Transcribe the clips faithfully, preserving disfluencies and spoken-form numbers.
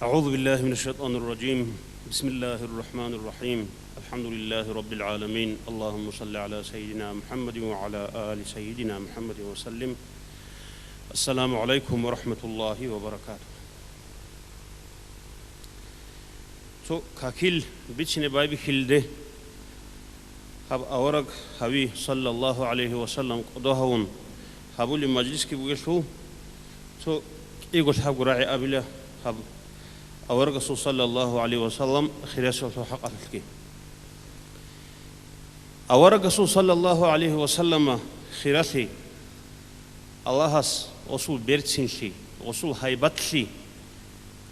أعوذ بالله من الشيطان الرجيم. بسم الله الرحمن الرحيم. الحمد لله رب العالمين. اللهم صل على سيدنا محمد وعلى آل سيدنا محمد وسلم. السلام عليكم ورحمة الله وبركاته. Цо какил бицине байбихьилде, гьаб авараг гьави, саллаллагьу гӀалайгьи ва саллам, кӀодо гьавун гьабулеб мажлисги бугелъул, цо кӀиго лъабго рагӀи абила гьаб аварагасул, саллаллагьу гӀалайгьи ва саллам, хирасиялъул хӀакъалъулъги. Аварагасул, саллаллагьу гӀалайгьи ва саллама, хиралъи, Аллагьас гъосул берцинлъи, гъосул гьайбатлъи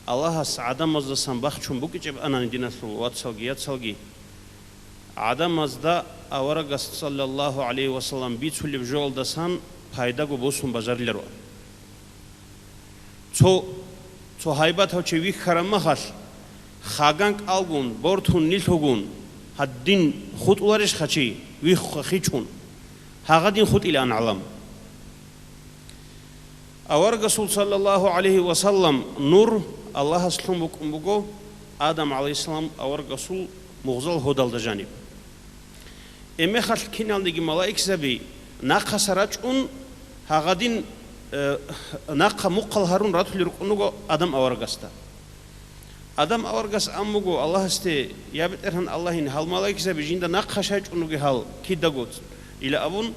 Аллагьас гӀадамаздасан бахчун букӀичӀеб анани, диналъул вацалги яцалги, гӀадамазда аварагас, саллаллагьу гӀалайгьи ва саллам, бицулеб жоялдасан пайдаго босун бажариларо. Цо, цо гьайбатав чи вихьараб махалъ, хаган кӀалгун, бортун нилъугун, гьадин хутӀуларищха чи, вихха хичун? Гьагъадин хутӀилаан гӀалам. Аварагасул, саллаллагьу гӀалайгьи ва саллам, нур Аллагьас лъун букӀун буго Адам гӀалайгьиссалам аварагасул мугъзал гьодалда жаниб. Гьеб мехалъ киналниги малаикзаби нахъаса рачӀун, гьагъадин, э, нахъа мухъал гьарун ратулел рукӀун руго Адам аварагасда. Адам аварагас ан буго Аллагьасде: «Я БетӀергьан Аллагьин, гьал малаикзаби жинда нахъа щай чӀун ругел гьал кидаго?» — ила абун,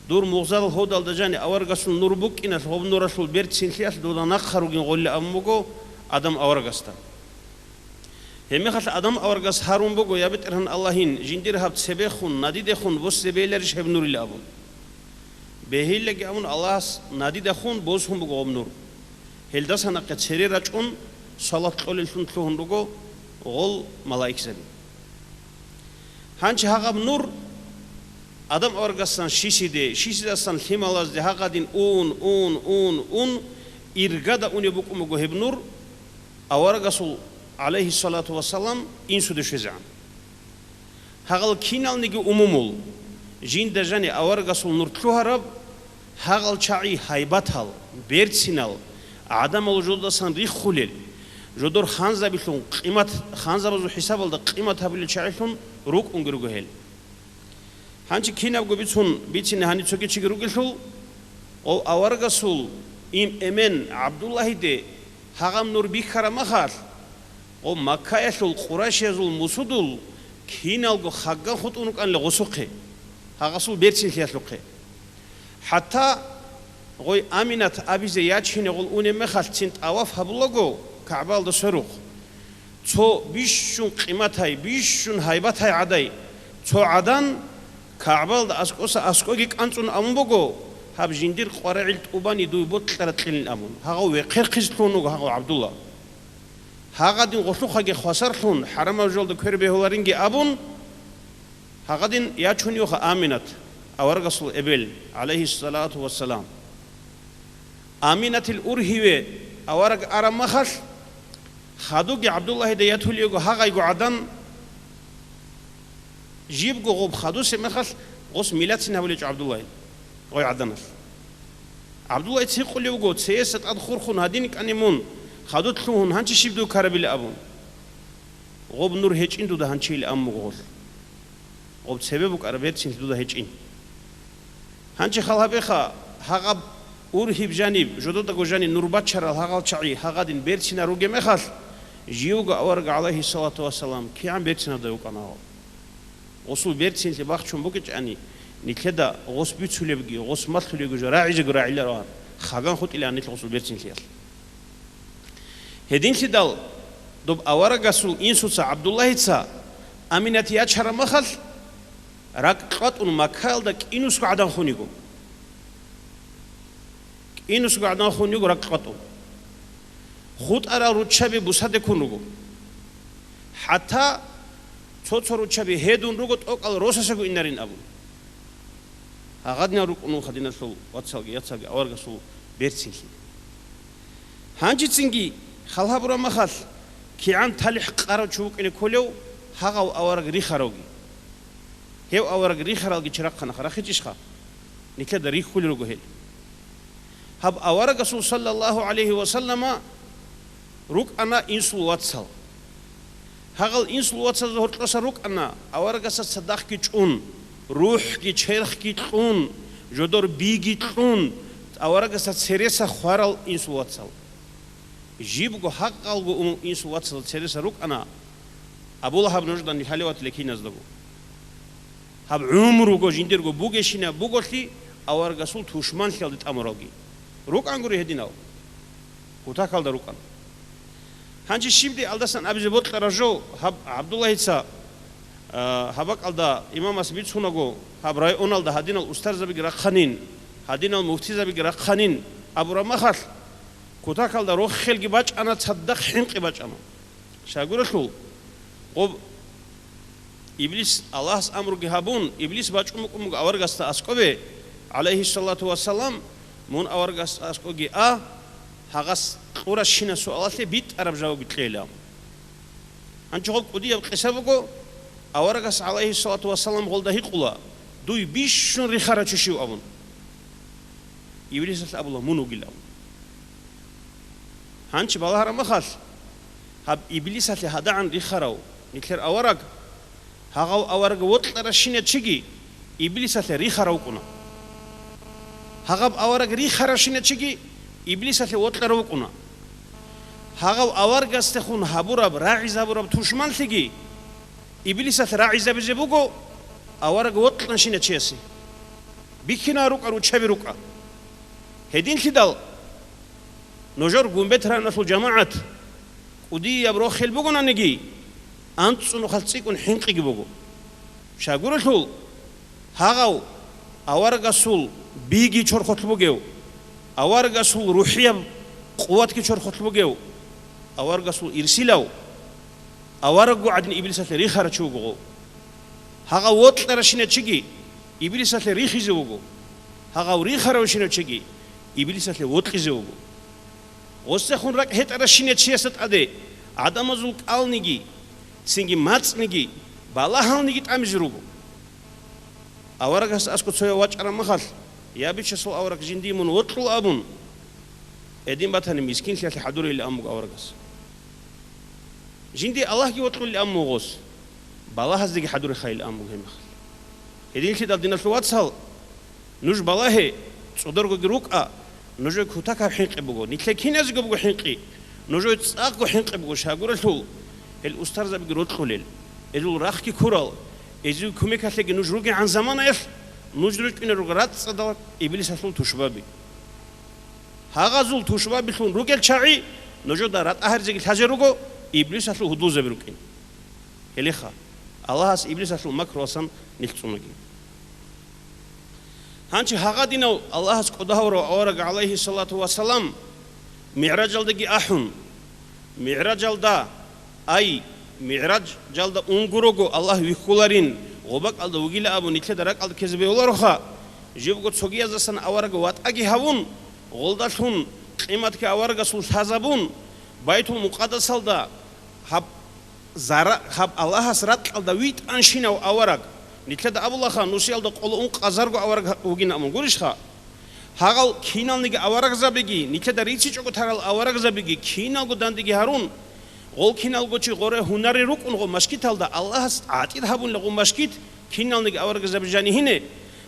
дур мугъзал гьодалда жани аварагасул нур букӀиналъ, гьоб нуралъул берцинлъиялъ дуда нахъа ругин гъолли абун буго Адам аварагасда. Гьеб мехалъ Адам аварагас гьарун буго: «Я БетӀергьан Аллагьин, жиндир гьаб цебехун, надидехун босизе бегьиларищ гьеб нурила?» — абун. Бегьилаги абун, Аллагьас надидахун босун буго гъоб нур. Гьелдаса нахъе цере рачӀун, салат кьолеллъун лъугьун руго гъол малаикзаби. Гьанчи гьагъаб нур Адам аварагасан щисиде, щисидасан лъималазде гьагъадин ун, ун, ун, ун, иргада унеб букӀун буго гьеб нур аварагасул, гӀалайгьиссалату вассалам, инсуде щвезегӀан. Гьагъал киналниги умумул, жинда жани аварагасул нур лъугьараб, гьагъал чагӀи гьайбатал, берцинал, гӀадамал жодасан риххулел, жодор ханзабилъун къимат, ханзабазул хӀисабалда къимат гьабулел чагӀилъун рукӀунги руго гьел. Гьанчи кинабго бицун бицине гьаниб цоги чиги ругелъул, гъов аварагасул им эмен ГӀабдуллагьиде гьагъаб нур бихьараб махалъ, гъов Маккаялъул къурайшиязул мусудул киналго хагган хутӀун рукӀанила гъосухъе, гьагъасул берцинлъиялъухъе. ХӀатта гъой Аминат абизе ячине гъол унеб мехалъ цин тӀаваф гьабулаго КагӀбаялда сверухъ, цо бищун къиматай, бищун гьайбатай гӀадай цо гӀадан КагӀбаялда аскӀоса аскӀоги кӀанцӀун абун буго: «Гьаб жиндир къварагӀил тӀубани дуй бокьараб кьилин», — абун. Гьагъав вехъерхъизе лъугьун вуго гьагъав ГӀабдулла. Гьагъадин гъолъухъаги хвасарлъун, хӀарамаб жоялда квер бегьуларинги абун, гьагъадин ячун йоха Аминат, аварагасул эбел, гӀалайгьиссалату вассалам. Аминатил ургьиве авараг араб махалъ, хадуги ГӀабдуллагьида ятулего гьагъайго гӀадан, жибго гъоб хадусеб мехалъ гъос милацин гьабулечӀо ГӀабдуллагьил гъой гӀаданалъ. ГӀабдуллагьица гьикъулев вуго: «Цееса тӀад хурхун гьадин кӀани мун, хадуд лъугьун, гьанчи щиб дур ккарабила?» — абун. «Гъоб нур гьечӀин дуда гьанчи», — ила абун буго гъолъ. Гъоб цебе букӀараб берцинлъи дуда гьечӀин. Гьанчи хал гьабеха, гьагъаб ургьиб жаниб, жододаго жаниб нур бачарал гьагъал чагӀи гьагъадин берцинал ругеб мехалъ, живго авараг, гӀалайгьиссалату вассалам, кигӀан берцинабдай вукӀана гьав. Гъосул берцинлъи бахчун букӀичӀани, нилъеда гъос бицулебги, гъос малъулебги жо рагӀизего рагӀилароан, хаган хутӀилаан нилъ гъосул берцинлъиялъ. Гьединлъидал доб аварагасул инсуца ГӀабдуллагьица Аминат ячараб махалъ, ракӀ кьватӀун Маккаялда кӀинусго гӀадан хун йиго. КӀинусго гӀадан хун йиго ракӀ кьватӀун. ХутӀарал руччаби бусаде ккун руго. ХӀатта цо-цо руччаби гьедун руго тӀокӀал росасаго инарин абун. Гьагъадинал рукӀун вуха, диналъул вацалги яцалги, аварагасул берцинлъи. Гьанжецинги хал гьабураб махалъ, кигӀан талихӀ къарав чи вукӀине кколев гьагъав авараг рихаравги? Гьев авараг рихаралги чи рахъанаха, рахичӀищха? Нилъеда рихьулел руго гьел. Гьаб аварагасул, саллаллагьу гӀалайгьи ва саллама, РукӀана инсул вацал. Гьагъал инсул вацазда гьоркьоса рукӀана аварагасда цадахъги чӀун, рухӀги черхги кьун, жодор биги кьун, аварагасда цереса хварал инсул вацал. Жибго гьагъалго ун инсул вацазда цереса рукӀана Абу Лагьаб нужда нилъалеват лекиназдаго. Гьаб гӀумруго жиндирго бугещинаб буголъи аварагасул тушманлъиялде тӀамуралги. РукӀангури гьединал. Кутакалда рукӀан. Гьанже щибде алдасан абизе бокьараб жо, гьаб ГӀабдуллагьица, а, гьаб бакӀалда имамас бицунаго, гьаб районалда гьадинал устарзабиги рахъанин, гьадинал муфтизабиги рахъанин абураб махалъ, кутакалда рохелги бачӀана, цадахъ хӀинкъи бачӀана. Щайгурелъул, гъоб Иблис, Аллагьас амруги гьабун, Иблис бачӀун букӀун буго аварагасда аскӀобе, гӀалайгьиссалату вассалам, мун аварагасда аскӀоги а, гьагъас кьуращинаб суалалъе битӀараб жавабги кьела. Гьанчо гъоб кӀудияб къиса буго, аварагас, гӀалайгьиссалату вассалам, гъолда гьикъула: «Дуй бищун рихарав чи щив?» – абун. Иблисалъ абула: «Мун вугилан». Гьанчи балагьараб махалъ, гьаб Иблисалъе гьадагӀан рихарав нилъер авараг, гьагъав авараг вокьаращинав чиги Иблисалъе рихарав вукӀуна. Гьагъаб авараг рихаращинав чиги Иблисалъе вокьарав вукӀуна. Гьагъав аварагасдехун гьабураб, рагӀизабураб тушманлъиги Иблисалъ рагӀизабизе буго авараг вокьанщинав чиясе. Бихьинал рукӀа, руччаби рукӀа. Гьединлъидал нужер Гумбет районалъул жамагӀат кӀудияб рохел бугонаниги, анцӀцӀунухъалъ цӀикӀкӀун хӀинкъиги буго. Щайгурелъул, гьагъав аварагасул биги чорхолъ бугев, аварагасул рухӀияб къуватги чорхолъ бугев, аварагасул ирсилав, аварагго гӀадин Иблисалъе рихарав чи вуго гъов. Гьагъав вокьаращинав чиги Иблисалъе рихизе вуго, гьагъав рихаравщинав чиги Иблисалъе вокьизе вуго. Гъосдехун ракӀ гьетӀаращинав чиясда тӀаде гӀадамазул кӀалниги, цинги мацӀниги, балагьалниги тӀамизе руго. Аварагас аскӀо цояв вачӀараб махалъ, я бичасул авараг, жиндие мун вокьула абун, гьедин батани, мискинлъиялъе хӀадурейилан буго аварагас. Жиндие Аллагьги вокьулилан буго гъос, балагьаздаги хӀадурехайилан буго гьеб мехалъ. Гьединлъидал, диналъул вацал, нуж балагье, цӀодоргоги рукӀа, нужее кутакаб хӀинкъи буго, нилъее киназего буго хӀинкъи, нужее цӀакъго хӀинкъи буго, щайгурелъул, гьел устарзабиги рокьулел, гьезул рахъги ккурал, гьезие кумекалъеги нуж ругегӀан заманаялъ, нуж рукӀине руго рацӀцӀадал Иблисалъул тушбаби. Гьагъазул тушбабилъун ругел чагӀи нужеда ратӀа гьаризеги лъазе руго, Иблисалъул гьудулзаби рукӀин. Гьелеха, Аллагьас Иблисалъул макруялдасан нилъ цӀунаги. Гьанчи гьагъадинав Аллагьас кӀодо гьавурав авараг, гӀалайгьиссалату вассалам, МигӀражалдаги ахӀун, МигӀражалда, ай, МигӀражалда унгурого Аллагь вихьуларин, гъобакӀалда вугила абун нилъеда ракӀалда ккезе бегьулароха, живго цогияздасан авараг ватӀаги гьавун, гъолдалъун къиматги аварагасул лъазабун, Байтул-Мукъадасалда гьаб зара-, гьаб Аллагьас ракьалда витӀанщинав авараг, нилъеда абулаха, нусиялда къоло ункъазарго авараг вугин абун, гурищха? Гьагъал киналниги аварагзабиги, нилъеда рицичӀого тарал аварагзабиги киналго дандеги гьарун, гъол киналго чи гъоре гьунари рукӀун гъо машгиталда Аллагьас гӀатӀид гьабунила гъо машгит, киналниги аварагзаби жанигьине,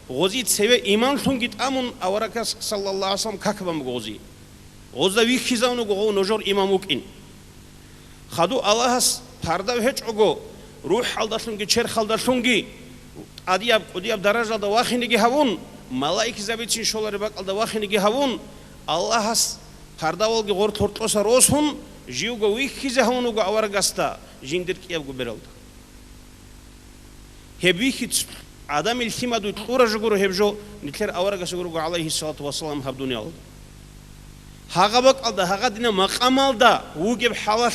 гъози цеве иманлъунги тӀамун, аварагас, саллаллагьу гӀалайгьи вассалам, как бан буго гъози. Гъозда вихьизавун вуго гъов нужер имам вукӀин. Хадув Аллагьас пардав гьечӀого, рухӀалдалъунги черхалдалъунги тӀадияб кӀудияб даражалда вахиниги гьавун, малаикзабицин щолареб бакӀалда вахиниги гьавун, Аллагьас пардавалги гъор-, гьоркьоса росун, живго вихьизе гьавун вуго аварагасда жиндир кӀиябго бералда. Гьеб вихьиц-, гӀадамил лъимадуй кьура жо гуро гьеб жо, нилъер аварагасего руго, гӀалайгьиссалату вассалам, гьаб дуниялалда. Гьагъа бакӀалда, гьагъа дина макъамалда вугеб хӀалалъ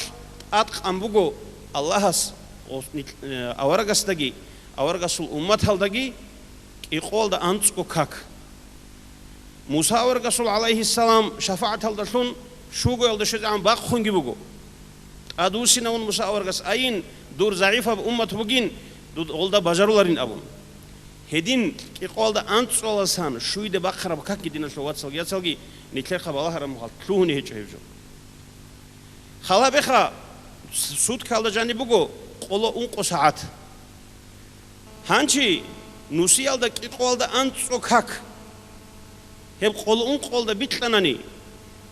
тӀадкъан буго Аллагьас гъос-, нил-, э, аварагасдаги, аварагасул умматалдаги кӀикъоялда анцӀго как. Муса аварагасул, гӀалайгьиссалам, шафагӀаталдалъун щугоялда щвезегӀан бахъунги буго. ТӀадвуссинавун Муса аварагас айин, дур загӀипаб уммат бугин, дуд гъолда бажаруларин абун. Гьедин кӀикъоялда анцӀцӀаласан щуйде бахъараб какги, диналъул вацалги яцалги, нилъерха балагьараб мухъалъ лъугьуни гьечӀо гьеб жо. Гьалабеха, суткалда жаниб буго къоло ункъо сагӀат. Гьанчи нусиялда кӀикъоялда анцӀго как. Гьеб къоло ункъоялда бикьанани,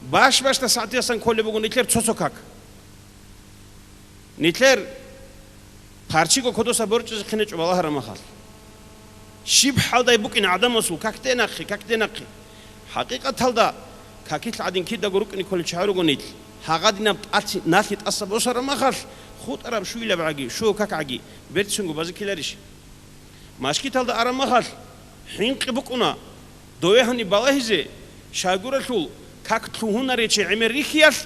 баш-башда сагӀатиясан кколеб буго нилъер цо-цо как. Нилъер парчиго кодоса борчӀизехъинечӀо балагьараб махалъ. Щиб хӀалдай букӀин гӀадамасул, какде нахъе, какде нахъе. ХӀакъикъаталда, какилъ гӀадин кидаго рукӀине кколел чагӀи руго нилъ. Гьагъадинаб тӀалъи-, налъи тӀаса босараб махалъ, хутӀараб щуйилаб гӀаги, щуго как гӀаги, берцинго базикиларищ? Машгиталда араб махалъ, хӀинкъи букӀуна, дове гьаниб балагьизе, щайгурелъул как лъугьунаречи гӀемер рихьиялъ,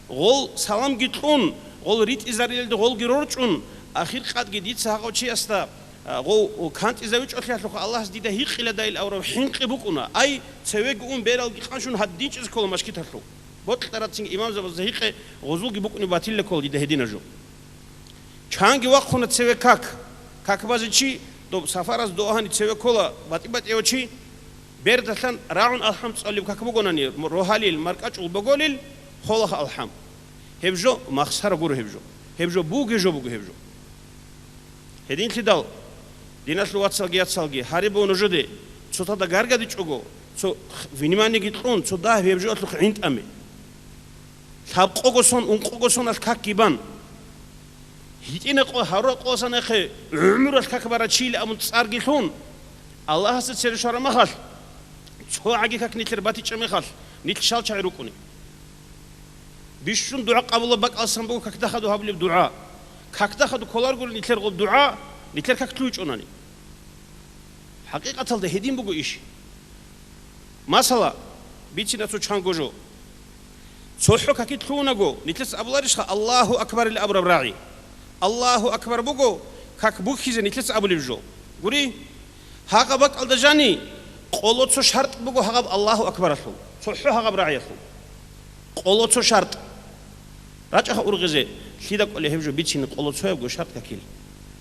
гъол саламги кьун, гъол ритӀизарилалде гъолги рорчӀун, ахир къадги дица гьагъав чиясда, а, гъов кантӀизавичӀолъиялъухъ Аллагьас дида гьикъиладайил аврав хӀинкъи букӀуна, ай, цевеги ун бералги къанщун гьадинчӀизе ккола машгиталъул. Бокьарацин имамзабазда гьикъе гъозулги букӀунеб батилла ккола дида гьединаб жо. Чанги вахъуна цеве как. Как базе чи, доб сафараз дугьани цеве ккола батӀи-батӀияв чи, бердалъан рагӀун алхӀам цӀалеб как бугонани, рогьалил, маркӀачӀул боголил, холаха алхӀам. Гьеб жо махсара гуро гьеб жо. Гьеб жо буге жо буго гьеб жо. Гьединлъидал, диналъул вацалги яцалги, гьариб нужеде, цо тада гаргадичӀого, цо вниманиеги кьун, цо дагь гьеб жоялъухъ гӀинтӀаме. Лъабкъого сон, ункъого соналъ какги бан. ГьитӀина къо-, гьарураб къосан эхе гӀумралъ как барачийилан абун цӀарги лъун, Аллагьасда цере щвараб махалъ, цо гӀаги как нилъер батичӀеб мехалъ, нилъ щал чагӀи рукӀуни. Бищун дугӀа къабулаб бакӀалсан буго какда хаду гьабулеб дугӀа. Какда хаду кколаргури нилъер гъоб дугӀа, нилъер как лъугьичӀонани. ХӀакъикъаталда гьедин буго иш. Масала, бицина цо чанго жо. ЦохӀо какилъ лъугьунаго, нилъеца абуларищха Аллагьу акбарил абураб рагӀи? Аллагьу акбар буго как бухьизе нилъеца абулеб жо. Гури, гьагъаб бакӀалда жани, къоло цо шартӀ буго гьагъаб Аллагьу акбаралъул, цохӀо гьагъаб рагӀиялъул. Къоло цо шартӀ. РачӀаха ургъизе, лъида кӀолей гьеб жо бицине къоло цоябго шартӀ какил?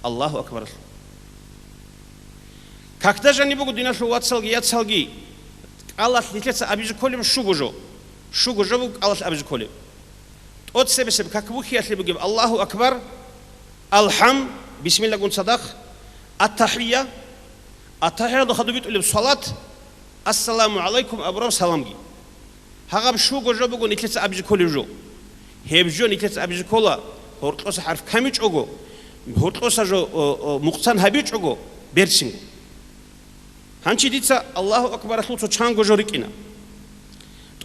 Аллагьу акбаралъул. Какда жаниб буго диналъул вацалги яцалги, кӀалалъ нилъеца абизе кколеб щуго жо. Щуго жо буго кӀалалъ абизе кколеб. ТӀоцебесеб как бухьиялъе бугеб Аллагьу акбар, алхӀам, бисмиллагун цадахъ, аттахӀия, аттахӀиялда хадуб битӀулеб салат, ассаламу гӀалайкум абураб саламги. Гьагъаб щуго жо буго нилъеца абизе кколеб жо. Гьеб жо нилъеца абизе ккола, гьоркьоса хӀарф камичӀого, гьоркьоса жо, о, о, мукъсан гьабичӀого, берцинго. Гьанчи дица Аллагьу акбаралъул цо чанго жо рикӀкӀина.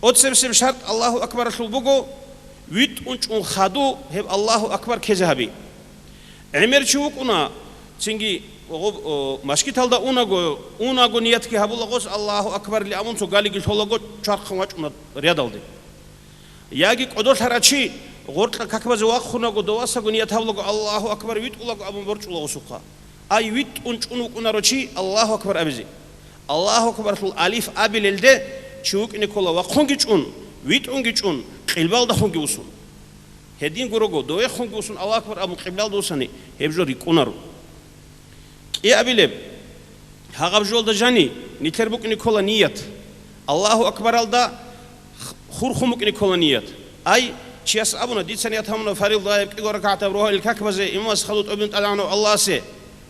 ТӀоцебесеб шартӀ Аллагьу акбаралъул буго, витӀун чӀун хаду гьеб Аллагьу акбар ккезе гьаби. ГӀемер чи вукӀуна, цинги гъоб-, о, машгиталда унаго, унаго ниятги гьабула гъос Аллагьу акбарли абун цо галиги лъолаго чвархъан вачӀуна рядалде. Яги кӀодолъарав чи гъоркьа какбазе вахъунаго, довасаго ният гьабулаго Аллагьу акбар витӀулаго абун борчӀула гъосухъа. Ай витӀун чӀун вукӀунаро чи Аллагьу акбар абизе. Аллагьу акбаралъул алиф абилелде чи вукӀине ккола вахъунги чӀун, витӀунги чӀун, къилбалдахунги усун. Гьедин гурого, довехунги усун Аллагьу акбар абун къиблалда усани, гьеб жо рикӀкӀунаро. КӀиабилеб, гьагъаб жолда жани, нилъер букӀине ккола ният. Аллагьу акбаралда хурхун букӀине ккола ният. Ай, чияс абуна, дица ният гьабуна фарилдаяб кӀиго ракагӀатаб рогьалил какбазе имамас хадуб тӀобитӀун тӀадегӀанав Аллагьасе.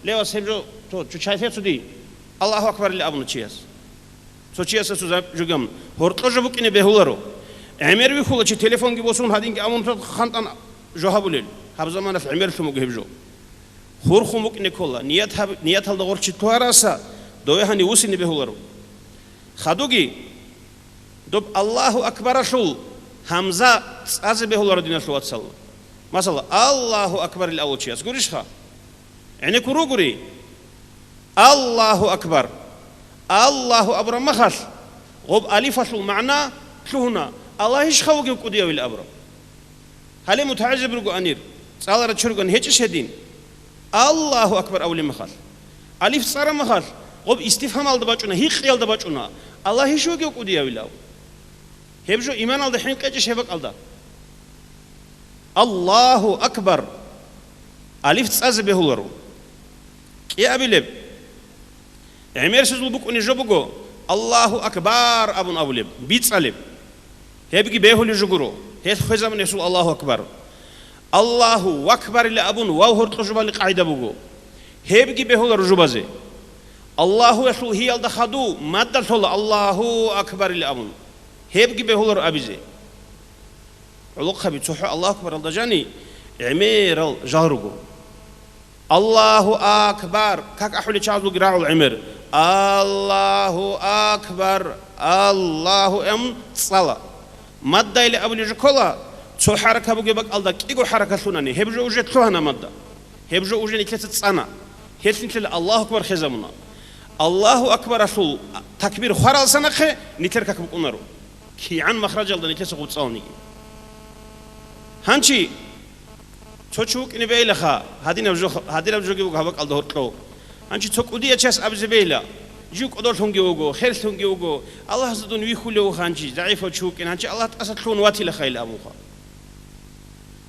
Левас гьеб жо, то, чу чайфе цуди. Аллагьу акбарилли абуна чияс. Цо чиясасул жо гьабун, гьоркьо жо букӀине бегьуларо. ГӀемер вихьула чи телефонги босун гьадинги абун хантӀан жо гьабулел. Гьаб заманалъ гӀемерлъун буго гьеб жо. Хурхун букӀине ккола, ният гьаб-, нияталда гъоркь чи лъугьараса, дове гьанив вусине бегьуларо. Хадуги, доб Аллагьу акбаралъул гьамза цӀазе бегьуларо диналъул вацал. Масала, Аллагьу акбарил авлучияс гурищха? ГӀенеккун ругури, Аллагьу акбар! Аллагьу абураб махалъ, гъоб алифалъул магӀна лъугьуна, Аллагь ишха вугев кӀудиявил абураб. Гьале мутагӀижаб руго анир, цӀаларал чурган гьечӀищ гьедин? Аллагьу акбар абулеб махалъ. Алиф цӀараб махалъ, гъоб истифгьамалда бачӀуна, гьикъиялда бачӀуна, Аллагь иш вугев кӀудиявилав? Гьеб жо иманалда хӀинкъечӀищ гьеб бакӀалда? Аллагьу акбар! Алиф цӀазе бегьуларо. КӀиабилеб, гӀемерсезул букӀунеб жо буго, Аллагьу акбар абун абулеб, бицӀалеб. Гьебги бегьулеб жо гуро. Гьелъ хвезабун гьесул Аллагьу акбар. Аллагьу акбарила абун вав гьоркьо жубали къагӀида буго. Гьебги бегьула ружубазе. Аллагьуялъул гьиялда хадув мадда лъола Аллагьу акбарила абун. Гьебги бегьуларо абизе. ГӀолохъаби цохӀо Аллагьу акбаралда жани гӀемерал жал руго. Аллагьу акбар! Как ахӀулел чагӀазулги рагӀул гӀемер. Аллагьу акбар! Аллагьу эм цӀала. Маддайилан абулеб жо ккола, цо хӀарака бугеб бакӀалда кӀиго хӀарака лъунани, гьеб жо уже лъугьана мадда. Гьеб жо уже нилъеца цӀана. Гьелъ нилъеда Аллагьу акбар хезабуна. Аллагьу акбаралъул такбир хваралса нахъе нилъер как букӀунаро. КигӀан махражалда нилъеца гъубцӀаланиги. Гьанчи цо чи вукӀине бегьилаха, гьадинаб жо-, гьадинаб жоги буго гьаб бакӀалда гьоркьов. Гьанчи цо кӀудияв час абизе бегьила, жив кӀодолъунги вуго, херлъунги вуго, Аллагьасда дун вихьулев вуго гьанчи, загӀипав чи вукӀин, гьанчи Аллагь тӀаса лъугьун ватилахайилан абунха.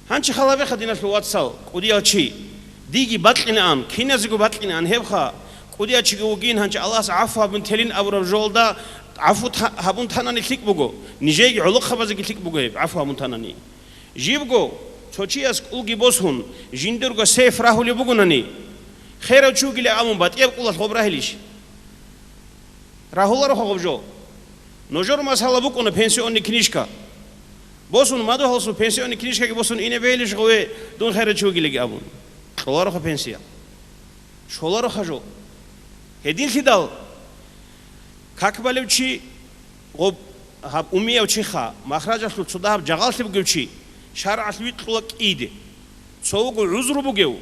Гьанчи халабеха, диналъул вацал, кӀудияв чи, диги бакьинаан, киназего бакьинаан гьебха, кӀудияв чиги вугин, гьанчи Аллагьас гӀафу гьабун телин абураб жоялда гӀафу та-, гьабун танани лъикӀ буго, нижееги гӀолохъабазеги лъикӀ буго гьеб, гӀафу гьабун танани. Жибго цо чияс кӀулги босун, жиндирго сейф рагьулеб бугонани, херав чи вугилан абун батӀияб кӀулалъ гъоб рагьилищ? Рагьулароха гъоб жо. Нужер масала букӀуна пенсионный книжка. Босун, мадугьалсул пенсионный книжкаги босун ине бегьилищ гъове, дун херав чи вугилаги абун? Кьолароха пенсия. Щолароха жо. Гьединлъидал как балев чи, гъоб, гьаб умияв чиха, махражалъул цо дагьаб жагъаллъи бугев чи, шаргӀалъ витӀула кӀиде. Цо вуго гӀузру бугев,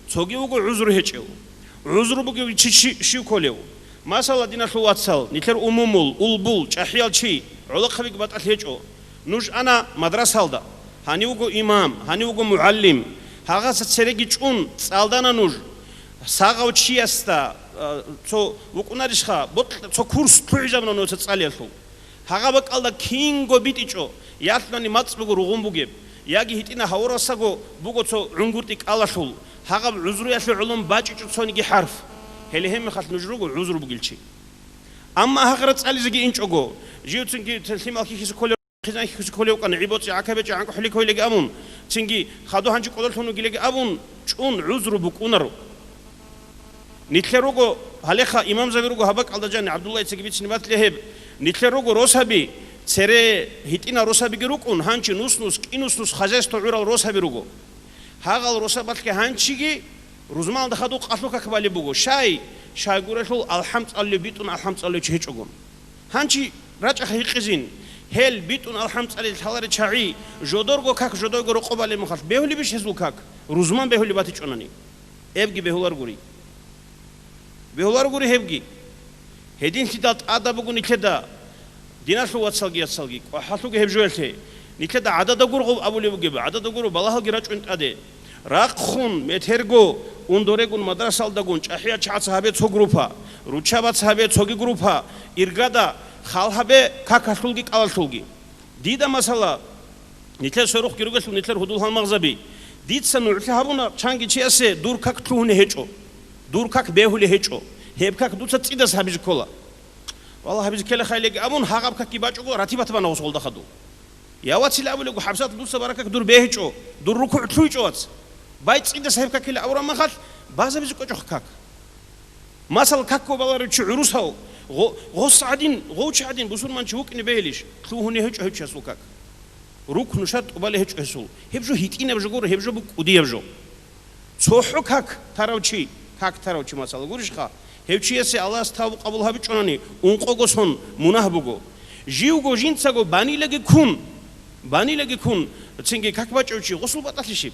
цоги вуго гӀузру гьечӀев. ГӀузру бугев чи щи-, щив кколев? Масала, диналъул вацал, нилъер умумул, улбул, чӀахӀиял чи, гӀолохъабиги батӀалъи гьечӀо. Нуж ана мадрасалда, гьанив вуго имам, гьанив вуго мугӀалим, гьагъаса цереги чӀун цӀалдана нуж. Сагъав чиясда, а, цо вукӀунарищха, бокь-, цо курс лъугӀизабуна нужеца цӀалиялъул. Гьагъа бакӀалда кинго битӀичӀо, ялъунани мацӀ буго ругъун бугеб, яги гьитӀина гьавурасаго буго цо гӀунгутӀи кӀалалъул, гьагъаб гӀузруялъе гӀолон бачӀичӀо цониги хӀарф. Гьеле гьебмехалъ нуж руго гӀузру бугел чи. Амма гьагъра цӀализеги инчӀого, живцинги лъимал хихьизе кколев, хъизан хихьизе кколев вукӀана, гӀибоцӀи гӀакабечӀи гӀанкӀ хӀулик гьойилеги абун, цинги хадур гьанже кӀодолъун вугилеги абун, чӀун гӀузру букӀунаро. Нилъер руго, гьалеха имамзаби руго гьаб бакӀалда жани, ГӀабдуллагьицаги бицин батила гьеб. Нилъер руго росаби, цере гьитӀинал росабиги рукӀун, гьанчи нус-нус, кӀинус-нус хозяйство гӀурал росаби руго. Гьагъал росабалъги гьанчиги рузманалда хадуб къалъул как балеб буго. Щай? Щайгурелъул алхӀам цӀалулев битӀун алхӀам цӀалулев чи гьечӀогун. Гьанчи рачӀаха гьикъизин, гьел битӀун алхӀам цӀалел лъаларел чагӀи, жодорго как жодорго рокъоб балеб мехалъ, бегьулебищ гьезул как, рузман бегьулеб батичӀонани? Эбги бегьуларгури. Бегьуларгури гьебги. Гьединлъидал тӀадаб буго нилъеда, диналъул вацалги яцалги, кӀвахӀалъуги гьеб жоялъе. Нилъеда гӀадада гургъуб абулеб бугеб, гӀадада гургъуб балагьалги рачӀун тӀаде. Рахъун, метерго, ундорегун мадрасалдагун чӀахӀиял чагӀаца гьабе цо группа, руччабаца гьабе цоги группа, иргада хал гьабе какалъулги кӀалалъулги. Дида, масала, нилъер сверухъги ругелъул нилъер гьудул-гьалмагъзаби, дица нугӀлъи гьабуна чанги чиясе дур как лъугьуне гьечӀо, дур как бегьулей гьечӀо, гьеб как дуца цӀидаса гьабизе ккола. Валлагь, гьабизе ккелахъайилеги абун, гьагъаб какги бачӀого, ратибат бана гъосолда хадув. Я, вацил абулего, хӀабсат, дуца баракак дур бегьичӀо, дур рукугӀ лъугьичӀо, вац. Бай цӀидаса гьеб какила абураб махалъ, базабизе кӀочӀоха как. Масала, какго баларев чи гӀурусав, гъо-, гъос гӀадин, гъов чи гӀадин бусурманчи вукӀине бегьилищ, лъугьуне гьечӀо гьев чиясул как. Рукну шартӀ убалей гьечӀо гьесул. Гьеб жо гьитӀинаб жо гуро, гьеб жо бу-, кӀудияб жо. ЦохӀо как тарав чи, как тарав чи, масала, гурищха, гьев чиясе Аллагьас тавбу къабул гьабичӀонани, ункъого сон мунагь буго. Живго жинцаго банилаги ккун, банилаги ккун, цинги как бачӀав чи гъосул батӀалъи щиб?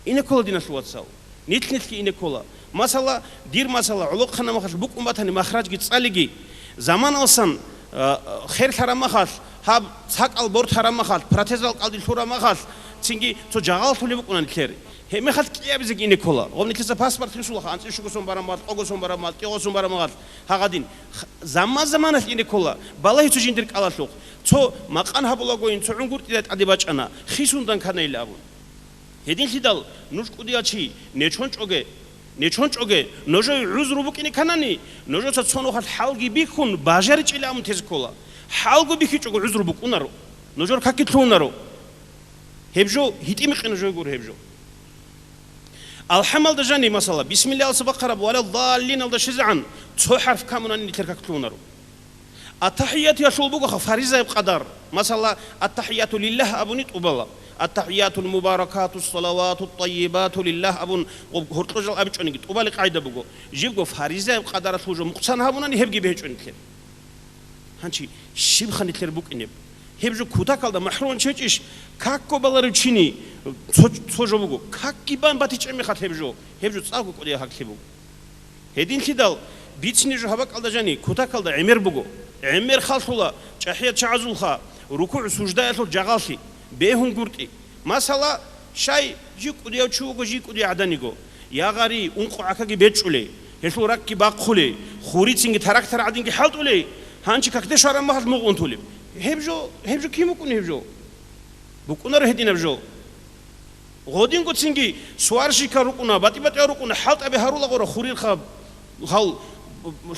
Ине ккола, диналъул вацал. Нилъ-нилъги ине ккола. Масала, дир масала, гӀолохъанаб махалъ букӀун батани махражги цӀалиги, заманалсан, а, херлъараб махалъ, гьаб цакӀал бортараб махалъ, протезал кӀалдилъураб махалъ, цинги цо жагъаллъулеб букӀуна нилъер. Гьебмехалъ кӀиабизеги ине ккола. Гъоб нилъеца паспорт рисулаха, анцӀишуго сон бараб махалъ, къого сон бараб махалъ, кӀиго сон бараб махалъ, гьагъадин. Х-, заман-заманалъ ине ккола. Балагье цо жиндир кӀалалъухъ. Цо макъан гьабулагойин, цо гӀунгутӀида тӀаде бачӀана, хисундан канайилан абун. Гьединлъидал нуж кӀудиял чи нечон чӀоге, нечон чӀоге, нужее гӀузру букӀине кканани, нужеца цо нухалъ хӀалги бихьун, бажаричӀила абун тезе ккола. ХӀалго бихьичӀого гӀузру букӀунаро. Нужер какги лъугьунаро. Гьеб жо гьитӀи-микъи нужее гуро гьеб жо. АлхӀамалда жани, масала, бисмиллагьалдаса бахъараб валаддаллиналда щвезегӀан цо хӀарф камунани нилъер как лъугьунаро. АттахӀиятиялъул бугоха фаризаяб къадар. Масала, аттахӀияту лиллагь абуни тӀубала. АттахӀиятул мубаракату салавату тӀайибату лиллагь абун гъоб гьоркьожал абичӀониги тӀубали къагӀида буго. Жибго фаризаяб къадаралъул жо мукъсан гьабунани гьебги бегьичӀо нилъер. Гьанчи щибха нилъер букӀинеб? Гьеб жо кутакалда махӀруман чечӀищ? Какго баларев чини цо, цо жо буго. Какги бан батичӀеб мехалъ гьеб жо, гьеб жо цӀакъго кӀудияб гьаклъи буго. Гьединлъидал бицине жо гьаб бакӀалда жани, кутакалда гӀемер буго. ГӀемер халлъула чӀахӀиял чагӀазулха, рукугӀ-суждаялъул жагъаллъи, бегьунгутӀи. Масала, щай, жив кӀудияв чи вуго, жив кӀудияв гӀадан йиго. Я гъари, ункъо гӀакаги бечӀчӀулей, гьелъул ракӀги бахъулей, хурицинги тарактар гӀадинги хӀалтӀулей, гьанчи какде щвараб мехалъ мугъ унтулеб. Гьеб жо, гьеб жо кин букӀуна гьеб жо? БукӀунаро гьединаб жо. Гъодингоцинги сварщикал рукӀуна, батӀи-батӀиял рукӀуна, хӀалтӀаби гьарула гъора хурирха гьал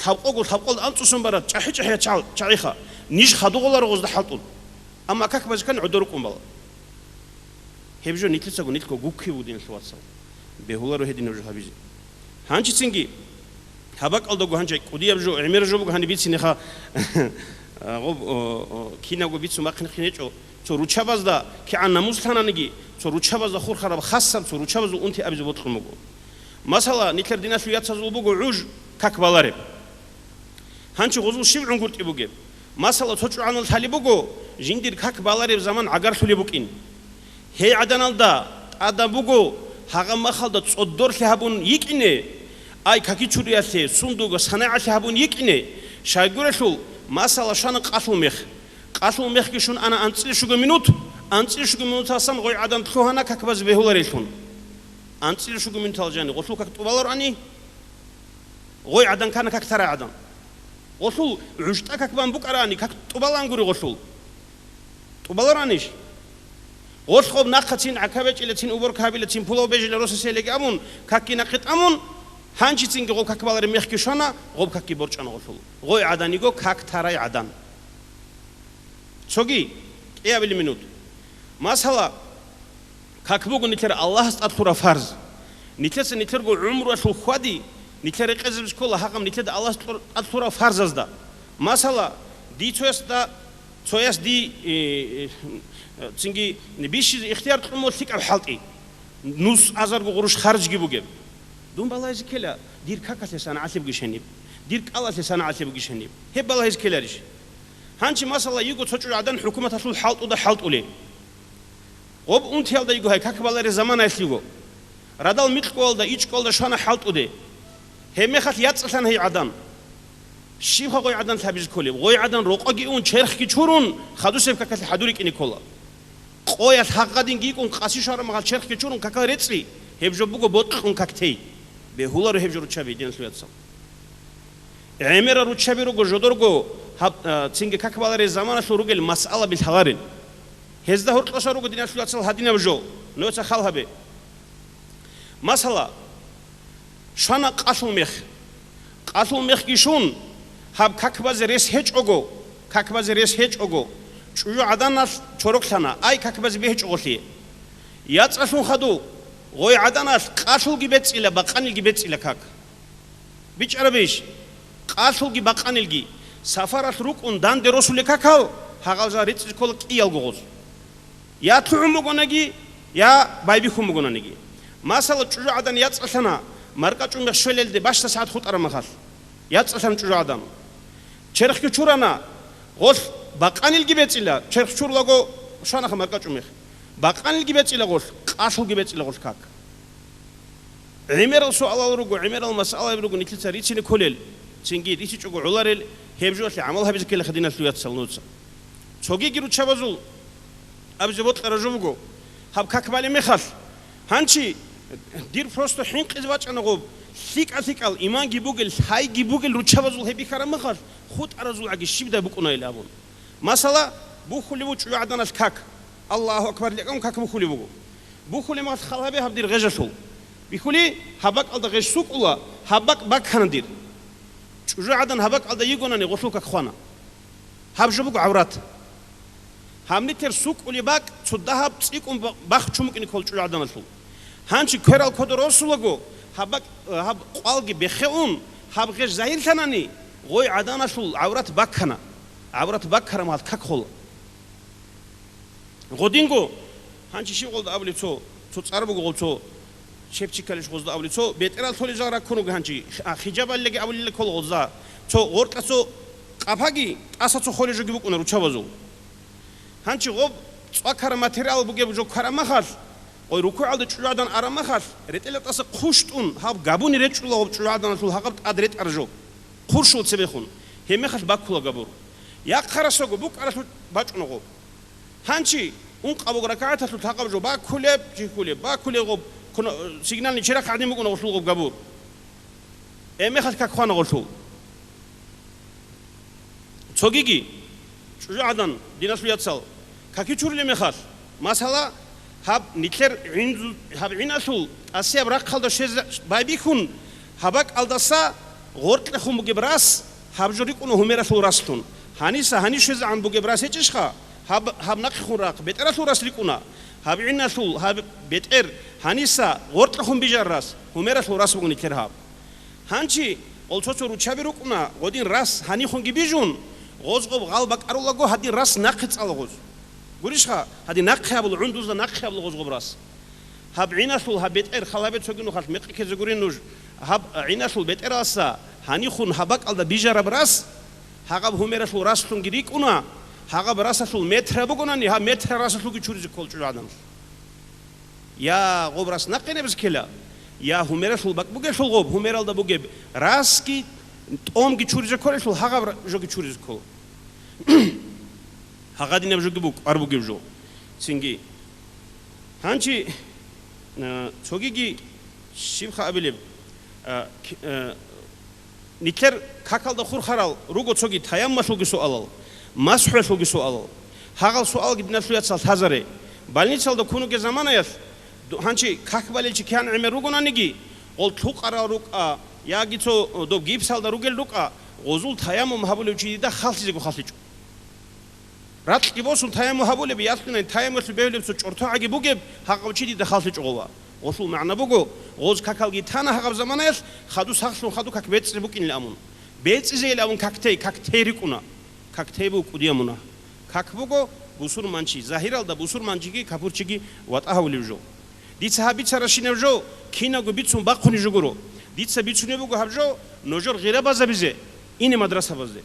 лъабкъого лъабкъалда анцӀусон бараб чӀахӀи-чӀахӀиял чагӀ-, чагӀиха, ниж хадугъуларо гъозда хӀалтӀун. Амма как базикан гӀодор рукӀун бала. Гьеб жо нилъецаго нилъго гукки буго, диналъул вацал. Бегьуларо гьединаб жо гьабизе. Гьанчицинги гьаб бакӀалдаго гьанчи кӀудияб жо, гӀемер жо буго гьаниб бицинеха. Гъоб, о, о, кинабго бицун бахъинехъин гьечӀо. Цо руччабазда кигӀан намус лъананиги, цо руччабазда хурхараб хасаб, цо руччабазул унти абизе бокьун буго. Масала, нилъер диналъул яцазул буго гӀуж как балареб. Гьанчи гъозул щиб гӀунгутӀи бугеб? Масала, цо чӀугӀанал лъалеб буго, жиндир как балареб заман гӀагарлъулеб букӀин. Гьей гӀаданалда тӀадаб буго, гьагъаб махалда цӀодорлъи гьабун йикӀине, ай какичуриялъе, сундуго санагӀалъи гьабун йикӀине, щайгурелъул, масала, щвана къалъул мех. Къалъул мехги щун ана анцӀила щуго минут, анцӀила щуго минуталсан гъой гӀадан лъугьана как базе бегьуларелъун. АнцӀила щуго минутал жани гъолъул как тӀубалароани? Гъой гӀадан ккана как тарай гӀадан. Гъолъул гӀужтӀа как бан букӀараани, как тӀубалан гури гъолъул. ТӀубаларанищ? Гъолъ гъоб нахъацин гӀака бечӀилацин, уборка гьабилацин, пулав бежила росаселеги абун, какги нахъе тӀамун, гьанчицинги гъоб как балареб мехги щвана, гъоб какги борчӀана гъолъул. Гъой гӀадан йиго как тарай гӀадан. Цоги кӀиабили минут. Масала, как буго нилъер Аллагьас тӀад лъураб фарз. Нилъеца нилъерго гӀумруялъул хьвади, нилъер рекъезабизе ккола гьагъаб нилъеда Аллагьас тӀад лъураб фарзазда. Масала, ди цоясда, цояс ди, э, э, цинги бищизе ихтияр кьун буго лъикӀаб хӀалтӀи. Нус азарго гъурущ харжги бугеб. Дун балагьизе ккела, дир какалъе санагӀалъи бугищ гьаниб, дир кӀалалъе санагӀалъи бугищ гьаниб. Гьеб балагьизе ккеларищ? Гьанчи, масала, йиго цо чӀужугӀадан хӀукуматалъул хӀалтӀуда хӀалтӀулей. Гъоб унтиялда йиго гьай, как балареб заманаялъ йиго. Радал микьгоялда, ичӀгоялда щвана хӀалтӀуде. Гьеб мехалъ яцӀцӀалъана гьей гӀадан. Щибха гъой гӀадан лъабизе кколеб? Гъой гӀадан рокъоги ун, черхги чурун, хадусеб какалъе хӀадур рикӀине ккола. Къоялъ гьагъадинги йикӀун, къаси шарамахал черхги чурун какал рецӀи, гьеб жо буго бокьун как тей. Бегьуларо гьеб жо руччаби, диналъул яцал. ГӀемерал руччаби руго жодорго гьаб, а, цинги как балареб заманалъул ругел масъалаби лъаларел. Гьезда гьоркьоса руго, диналъул яцал, гьадинаб жо, нужеца хал гьабе. Масала, щвана къалъул мех. Къалъул мехги щун, гьаб как базе рес гьечӀого, как базе рес гьечӀого, чӀужугӀаданалъ чороклъана, ай, как базе бегьичӀого лъие. ЯцӀцӀалъун хадув, гъой гӀаданалъ къалъулги бецӀила, бакъанилги бецӀила как. БичӀарабищ? Къалъулги бакъанилги сафаралъ рукӀун данде росулел какал, гьагъал жал рецӀизе ккола кӀиялго гъоз. Я лъугӀун бугонаги, я байбихьун бугонаниги. Масала, чӀужугӀадан яцӀцӀалъана, маркӀачӀумех щвелелде бащдаб сагӀат хутӀараб махалъ. ЯцӀцӀалъана чӀужугӀадан. Черхги чурана, гъолъ бакъанилги бецӀила, черх чурулаго щванаха маркӀачӀумех. Бакъанилги бецӀила гъолъ, къалъулги бецӀила гъолъ как. ГӀемерал суалал руго, гӀемерал масъалаби руго нилъеца рицине кколел, цинги рицичӀого гӀоларел, гьеб жоялъе гӀамал гьабизе ккелаха, диналъул яцал, нуца. Цогиги руччабазул абизе бокьараб жо буго, гьаб как балеб мехалъ. Гьанчи дир просто хӀинкъизе бачӀана гъоб, лъикӀа-лъикӀал иманги бугел, лъайги бугел руччабазул гьеб бихьараб мехалъ, хутӀаразул гӀаги щибдай букӀунайил абун. Масала, бухьулеб буго чӀужугӀаданалъ как. Аллагьу акбар лъикӀун как бухьулеб буго. Бухьулеб мехалъ хал гьабе гьаб дир гъежалъул. Бихьули, гьаб бакӀалда гъеж сукӀула, гьаб бакӀ баккана дир. ЧӀужугӀадан гьаб бакӀалда йигонани гъолъул как хвана. Гьаб жо буго гӀаврат. Гьаб нилъер сукӀулеб бакӀ цо дагьаб цӀикӀкӀун ба-, бахчун букӀине ккола чӀужугӀадан росулаго. Гьанчи кверал кодо росулаго, гьаб бакӀ, гьаб къвалги бехеун, гьаб гъеж загьирлъанани, гъой гӀаданалъул гӀаврат баккана. ГӀаврат баккараб мехалъ как хола. Гъодинго, гьанчи щиб гъолда абулеб цо, цо цӀар буго гъол цо, чепчикалищ гъозда абулеб цо, бетӀерал толел жал раккун руго гьанчи, а, хижабаллиги абулел ккола гъозда. Цо гъоркьа цо къапаги, тӀаса цо холел жоги букӀуна руччабазул. Гьанчи гъоб цӀвакараб материал бугеб жо ккараб махалъ, гъой рукугӀалда чӀужугӀадан араб махалъ, ретӀелда тӀаса хъущтӀун гьаб габуни речӀчӀула гъоб чӀужугӀаданалъул гьагъаб тӀад ретӀар жо. Хъурщула цебехун, гьеб мехалъ баккула габур. Яхъарасаго букӀаралъул бачӀуна гъоб. Гьанчи ункъабго ракагӀаталъул гьагъаб жо баккулеб, жихьулеб, баккулеб гъоб, куна-, сигнални черахъ гӀадин букӀуна гъолъул гъоб габур. Гьеб мехалъ как хвана гъолъул. Цогиги, чӀужугӀадан, диналъул яцал, каки чурулеб мехалъ, масала, гьаб нилъер гӀин-, гьаб гӀиналъул тӀасияб рахъалда щвезе байбихьун, гьаб бакӀалдаса гъоркьехун бугеб рас, гьаб жо рикӀкӀуна гьумералъул раслъун. Гьаниса гьанив щвезегӀан бугеб рас гьечӀищха, гьаб, гьаб нахъехун рахъ бетӀералъул рас рикӀкӀуна. Гьаб гӀиналъул гьаб бетӀер гьаниса гъоркьехун бижараб рас, гьумералъул рас буго нилъер гьаб. Гьанчи гъол цо-цо руччаби рукӀуна, гъодин рас гьанихунги бижун, гъоз гъоб гъал бакӀарулаго гьадин рас нахъе цӀала гъоз. Гурищха, гьадин нахъе гьабула, гӀундузда нахъе гьабула гъоз гъоб рас. Гьаб гӀиналъул гьаб бетӀер, халабе цоги нухалъ мекъи ккезе гурин нуж, гьаб гӀиналъул бетӀералса гьанихун гьаб бакӀалда бижараб рас, гьагъаб гьумералъул раслъунги рикӀкӀуна, гьагъаб расалъул метра бугонани, гьаб метра расалъулги чуризе ккола чӀужугӀаданалъ. Я гъоб рас нахъинабизе ккела, я гьумералъул бакӀ бугелъул гъоб, гьумералда бугеб расги тӀомги чуризе кколелъул гьагъаб ра-, жоги чуризе ккола. Гьагъадинаб жоги буго, кӀвар бугеб жо. Цинги, гьанчи, а, цогиги щибха абилеб, а, к-, а, Нилъер какалда хурхарал руго цоги таяммалъулги суалал, масхӀуялъулги суалал. Гьагъал суалги диналъул яцал лъазаре. Больницалда кунуге заманаялъ, ду-, гьанчи как балел чи кигӀан гӀемер ругонаниги, гъол лъукъарал рукӀа, яги цо, о, доб гипсалда ругел рукӀа, гъозул таяммум гьабулев чи дида халлъизего халлъичӀо. Ракьги босун таямму гьабулеб, ялъунай таяммулъ бегьулеб цо чӀортогӀаги бугеб, гьагъав чи дида халлъичӀо гъова. Гъолъул магӀна буго, гъоз какалги тана гьагъаб заманаялъ, хадус гьахълъун хадуб как бецӀи букӀинилан абун. БецӀизейил абун как тей, как тей рикӀкӀуна. Как тей буго кӀудияб мунагь. Как буго бусурманчи, загьиралда бусурманчиги капурчиги ватӀа гьавулев жо. Дица гьаб бицаращинаб жо кинабго бицун бахъунеб жо гуро. Дица бицунеб буго гьаб жо нужер гъира базабизе, ине мадрасабазде.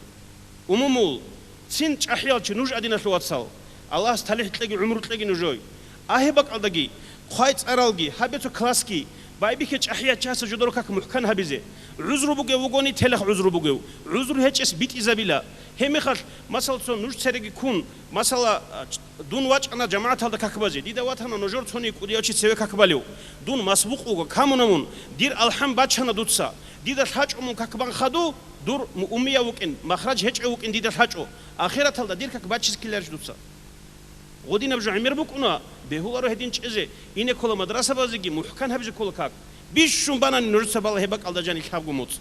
Умумул, цин чӀахӀиял чи нуж, гьадиналъул вацал, Аллагьас талихӀ кьеги гӀумру кьеги нужой. Агьеб бакӀалдаги, хъвай цӀаралги, гьабе цо классги, байбихье чӀахӀиял чиясда жодор как мухӀкан гьабизе. ГӀузру бугев вугони, телахъ гӀузру бугев, гӀузру гьечӀес битӀизабила. Гьеб мехалъ, масала, цо нуж цереги ккун, масала, а, ч-, дун вачӀана жамагӀаталда как базе, дида ватана нужер цони кӀудияв чи цеве как балев. Дун масбукъ вуго, камуна мун, дир алхӀам бачана дуца. Дида лъачӀо мун как бан хаду, дур му-, умияв вукӀин, махраж гьечӀев вукӀин дида лъачӀо, ахираталда дир как бачиз ккеларищ дуца? Гъодинаб жо гӀемер букӀуна, бегьуларо гьедин чӀезе, ине ккола мадрасабазеги, мухӀкан гьабизе ккола как. Бищун банани нужеца бала гьеб бакӀалда жани лъабго моцӀ.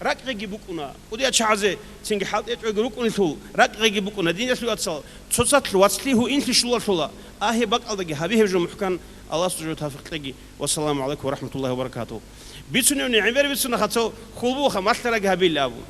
РакӀгъеги букӀуна, кӀудиял чагӀазе цинги хӀалтӀичӀого рукӀунелъул, ракӀгъеги букӀуна, диналъул вацал, цоцалъ вацлъи гьуинлъи щулалъула, а гьеб бакӀалдаги гьаби гьеб жо мухӀкан, Аллагьас жо тавфикъ кьеги. Вассаламу гӀалайкум ва рахӀматуллагьи ва баракатугьу. Бицуневни гӀемер бицунаха цо хьул бугоха малъараги гьабилла абун.